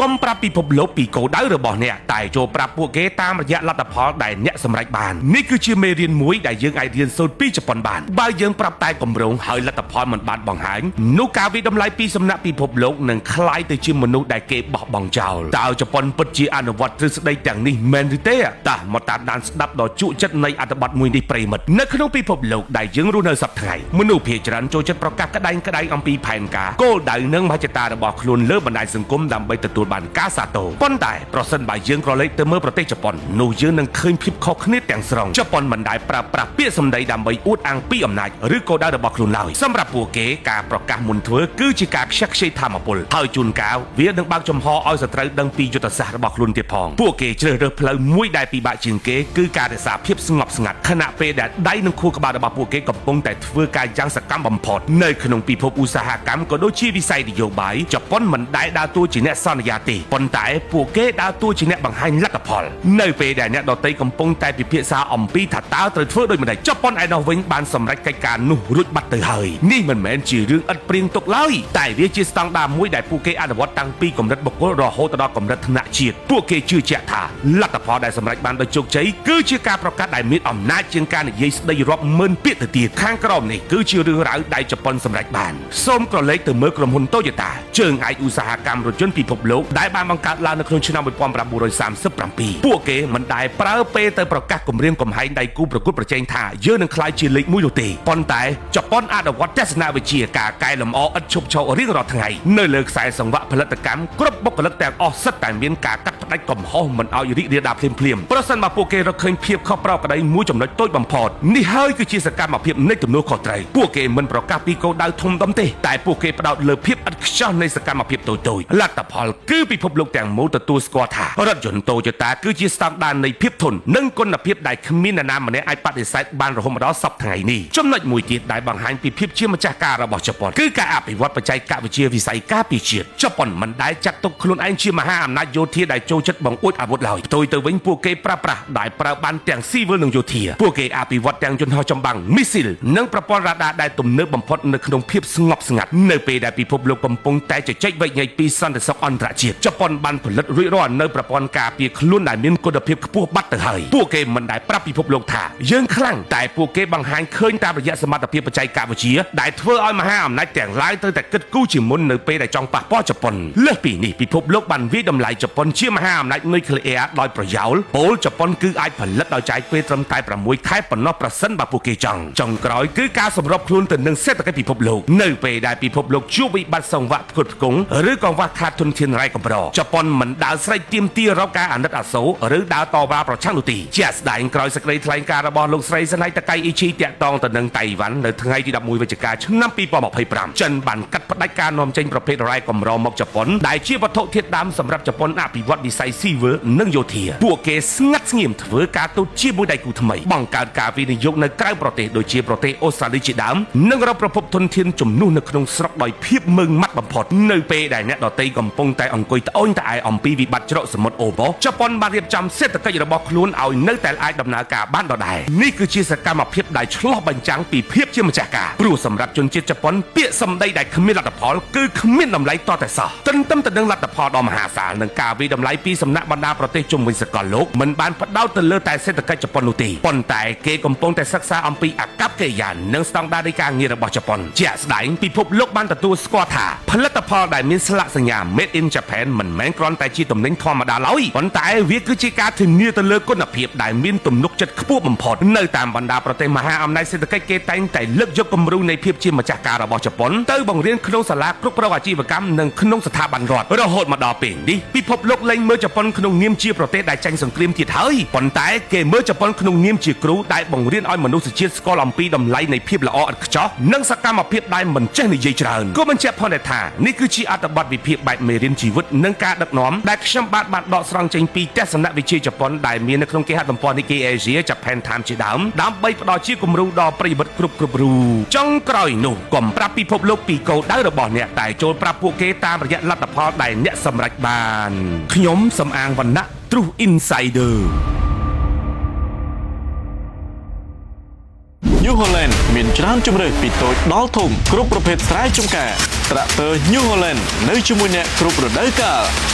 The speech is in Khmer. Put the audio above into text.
កុំប្រាប់ពិភពលោកពីគោលដៅរបស់អ្នកតែចូលប្រាប់ពួកគេតាមរយៈលទ្ធផលដែលអ្នកសម្រេចបាននេះគឺជាមេរៀនមួយដែលយើងអាចរៀនសូត្រពីជប៉ុនបានបើយើងប្រាប់តែគម្រោងហើយលទ្ធផលមិនបានបង្ហាញនោះការវិតម្លៃពីសំណាក់ពិភពលោកនឹងคล้ายទៅជាមនុស្សដែលគេបោះបង់ចោលតើជប៉ុនពិតជាអនុវត្តទ្រឹស្ដីទាំងនេះមែនឬទេតោះមកតាមដានស្ដាប់ដ៏ជក់ចិត្តនៃអត្ថបទមួយនេះប្រិយមិត្តនៅក្នុងពិភពលោកដែលយើងរស់នៅសប្តាហ៍ថ្ងៃមនុស្សភាគច្រើនចូលចិត្តប្រកាសក្តែងក្តែងអំពីផែនការគោលដៅនិងមហិច្ឆតារបស់ខ្លួនលើបណ្ដាញសង្គមដើម្បីទទួលបានការសាទរប៉ុន្តែប្រសិនបើយើងក្រឡេកទៅមើលប្រទេសជប៉ុននោះយើងនឹងឃើញភាពខុសគ្នាទាំងស្រុងជប៉ុនមិនដែលប្រើប្រាស់ពាក្យសម្ដីដើម្បីអួតអាងពីអំណាចឬគោលដៅរបស់ខ្លួនឡើយសម្រាប់ពួកគេការប្រកាសមុនធ្វើគឺជាការខ្ជះខ្ជាយធម៌ពលហើយជួនកាលវានឹងបើកចំហឲ្យសត្រូវដឹងពីយុទ្ធសាស្ត្ររបស់ខ្លួនទៀតផងពួកគេជ្រើសរើសផ្លូវមួយដែលពិបាកជាងគេគឺការរក្សាភាពស្ងប់ស្ងាត់ខណៈពេលដែលដៃនិងខួរក្បាលរបស់ពួកគេកំពុងតែធ្វើការយ៉ាងសកម្មបំផុតនៅក្នុងពិភពឧស្សាហកម្មក៏ដូចជាវិស័យនយោបាយជប៉ុនមិនដែលដើរតួជាអ្នកសន្យាទេប៉ុន្តែពួកគេដើរតួជាអ្នកបង្ហាញលទ្ធផលនៅពេលដែលអ្នកដទៃកំពុងតែពិភាក្សាអំពីថាតើត្រូវធ្វើដូចម្តេចជប៉ុនឯណោះវិញបានសម្រេចកិច្ចការនោះរួចបាត់ទៅហើយនេះមិនមែនជារឿងឥតព្រៀងទុកឡើយតែវាជាស្តង់ដារមួយដែលពួកគេអនុវត្តតាំងពីកម្រិតបុគ្គលរហូតដល់កម្រិតថ្នាក់ជាតិពួកគេជឿជាក់ថាលទ្ធផលដែលសម្រេចបានដោយជោគជ័យគឺជាការប្រកាសដែលមានអំណាចជាងការនិយាយស្ដីរាប់ម៉ឺនពាក្យទៅទៀតខាងក្រោមនេះគឺជារឿងរ៉ាវដែលជប៉ុនសម្រេចបានសូមក្រឡេកទៅមើលក្រុមហ៊ុន Toyota ជើងឯកឧស្សាហកម្មរថយន្តពិភពលោកដែលបានបង្កើតឡើងនៅក្នុងឆ្នាំ1937ពួកគេមិនដែលប្រើពេលទៅប្រកាសគម្រាមកំហែងដៃគូប្រកួតប្រជែងថាយើងនឹងក្លាយជាលេខមួយនោះទេប៉ុន្តែជប៉ុនអនុវត្តទស្សនវិជ្ជាការកែលម្អឥតឈប់ឈររៀងរាល់ថ្ងៃនៅលើខ្សែសង្វាក់ផលិតកម្មគ្រប់បុគ្គលិកទាំងអស់សិតតែមានការកាត់ផ្តាច់កំហុសមិនឲ្យរីករាលដាលភ្លាមៗប្រសិនបើពួកគេរកឃើញភាពខុសប្រក្រតីមួយចំណុចតូចបំផុតនេះហើយគឺជាសកម្មភាពនៃទំនួលខុសត្រូវពួកគេមិនប្រកាសពីគោលដៅធំដុំទេតែពួកគេផ្ដោតលើភាពឥតខ្ចោះនៃសកម្មភាពតូចៗលទ្ធផលគឺពិភពលោកទាំងមូលទទួលស្គាល់ថារថយន្ត Toyota គឺជាស្តង់ដារនៃភាពធន់និងគុណភាពដែលគ្មាននរណាម្នាក់អាចបដិសេធបានរហូតមកដល់សព្វថ្ងៃនេះចំណុចមួយទៀតដែលបង្ហាញពីភាពជាម្ចាស់ការរបស់ជប៉ុនគឺការអភិវឌ្ឍបច្ចេកវិទ្យាវិស័យការពារជាតិជប៉ុនមិនដែលចាត់ទុកខ្លួនឯងជាមហាអំណាចយោធាដែលចូលចិត្តបង្អួចអាវុធឡើយផ្ទុយទៅវិញពួកគេប្រើប្រាស់ដែលប្រើបានទាំងស៊ីវិលនិងយោធាពួកគេអភិវឌ្ឍទាំងយន្តហោះចម្បាំងមីស៊ីលនិងប្រព័ន្ធរ៉ាដាដែលទំនើបបំផុតនៅក្នុងភាពស្ងប់ស្ងាត់នៅពេលដែលពិភពលោកកំពុងតែជជែកវែកញែកពីសន្តិសុខអន្តរជាតិជប៉ុនបានផលិតរួចរាល់នៅប្រព័ន្ធការពារខ្លួនដែលមានគុណភាពខ្ពស់បាត់ទៅហើយពួកគេមិនដែលប្រាប់ពិភពលោកថាយើងខ្លាំងតែពួកគេបង្ហាញឃើញតាមរយៈសមត្ថភាពបច្ចេកវិទ្យាដែលធ្វើឲ្យមហាអំណាចទាំងឡាយត្រូវតែគិតគូរជាមុននៅពេលដែលចង់ប៉ះពាល់ជប៉ុនលើសពីនេះពិភពលោកបានវាយតម្លៃជប៉ុនជាមហាអំណាចនុយក្លេអ៊ែរដោយប្រយោលពោលជប៉ុនគឺអាចផលិតដោយចាយពេលត្រឹមតែ6ខែប៉ុណ្ណោះប្រសិនបើពួកគេចង់ចុងក្រោយគឺការសម្របខ្លួនទៅនឹងសេដ្ឋកិច្ចពិភពលោកនៅពេលដែលពិភពលោកជួបវិបត្តិសង្វាក់ផ្គត់ផ្គង់ឬកង្វះខាតធនធានរ៉ែកម្រជប៉ុនមិនដើរស្រែកទាមទាររកការអាណិតអាសូរឬដើរតវ៉ាប្រឆាំងនោះទេជាក់ស្ដែងក្រោយសេចក្តីថ្លែងការណ៍របស់លោកស្រីសណៃតកៃអ៊ីជីតាក់ទងទៅនឹងតៃវ៉ាន់នៅថ្ងៃទី11វិច្ឆិកាឆ្នាំ2025ចិនបានកាត់ផ្តាច់ការនាំចេញប្រភេទរ៉ែកម្រមកជប៉ុនដែលជាវត្ថុធាតុដើមសម្រាប់ជប៉ុនអភិវឌ្ឍវិស័យស៊ីវិលនិងយោធាពួកគេស្ងាត់ស្ងៀមធ្វើការទូតជាមួយដៃគូថ្មីបង្កើតការវិនិយោគនៅក្រៅប្រទេសដូចជាប្រទេសអូស្ត្រាលីជាដើមនិងរកប្រភពធនធានជំនួសនៅក្នុងស្រុកដោយភាពម៉ឺងម៉ាត់បំផុតនៅពេលដែលអ្នកដទៃកំពុងតែអង្គុយត្អូញត្អែអំពីវិបត្តិច្រកសមុទ្រអូម៉ូជប៉ុនបានរៀបចំសេដ្ឋកិច្ចរបស់ខ្លួនឲ្យនៅតែអាចដំណើរការបានដដែលនេះគឺជាសកម្មភាពដែលឆ្លុះបញ្ចាំងពីភាពជាម្ចាស់ការព្រោះសម្រាប់ជនជាតិជប៉ុនពាក្យសម្ដីដែលគ្មានលទ្ធផលគឺគ្មានតម្លៃតតែសោះទន្ទឹមទៅនឹងលទ្ធផលដ៏មហាសាលនិងការវិតម្លៃពីសំណាក់បណ្ដាប្រទេសជុំវិញសកលលោកមិនបានផ្ដោតទៅលើតែសេដ្ឋកិច្ចជប៉ុននោះទេប៉ុន្តែគេកំពុងតែសិក្សាអំពីអាកប្បកិរិយានិងស្តង់ដារនៃការងាររបស់ជប៉ុនជាក់ស្ដែងពិភពលោកបានទទួលស្គាល់ថាផលិតផលដែលមានស្លាកសញ្ញា Made in Japan មិនមែនគ្រាន់តែជាទំនិញធម្មតាឡើយប៉ុន្តែវាគឺជាការធានាទៅលើគុណភាពដែលមានទំនុកចិត្តខ្ពស់បំផុតនៅតាមបណ្ដាប្រទេសមហាអំណាចសេដ្ឋកិច្ចគេតែងតែលើកយកគំរូនៃភាពជាម្ចាស់ការរបស់ជប៉ុនទៅបង្រៀនក្នុងសាលាគ្រប់គ្រងអាជីវកម្មនិងក្នុងស្ថាប័នរដ្ឋរហូតមកដល់ពេលនេះពិភពលោកលែងមើលជប៉ុនក្នុងនាមជាប្រទេសដែលចាញ់សង្គ្រាមទៀតហើយប៉ុន្តែគេមើលជប៉ុនក្នុងនាមជាគ្រូដែលបង្រៀនឲ្យមនុស្សជាតិស្គាល់អំពីតម្លៃនៃភាពល្អឥតខ្ចោះនិងសកម្មភាពដែលមិនចេះនិយាយច្រើនក៏បញ្ជាក់ផងដែរថានេះគឺជាអត្ថបទវិភាគបែបមេរៀនជីវិតនិងការដឹកនាំដែលខ្ញុំបាទបានដកស្រង់ចេញពីទស្សនវិជ្ជាជប៉ុនដែលមាននៅក្នុងគេហទំព័រ Nikkei Asia Japan Times ជាដើមដើម្បីផ្ដល់ជាគំរូដល់ប្រិយមិត្តគ្រប់គ្រប់រូបចុងក្រោយនោះកុំប្រាប់ពិភពលោកពីគោលដៅរបស់អ្នកតែចូលប្រាប់ពួកគេតាមរយៈលទ្ធផលដែលអ្នកសម្រេចបានខ្ញុំសំអាងវណ្ណៈ Truth Insider New Holland មានច្រើនជម្រើសពីតូចដល់ធំគ្រប់ប្រភេទស្រែចម្ការត្រាក់ទ័រ New Holland នៅជាមួយអ្នកគ្រប់រដូវកាល។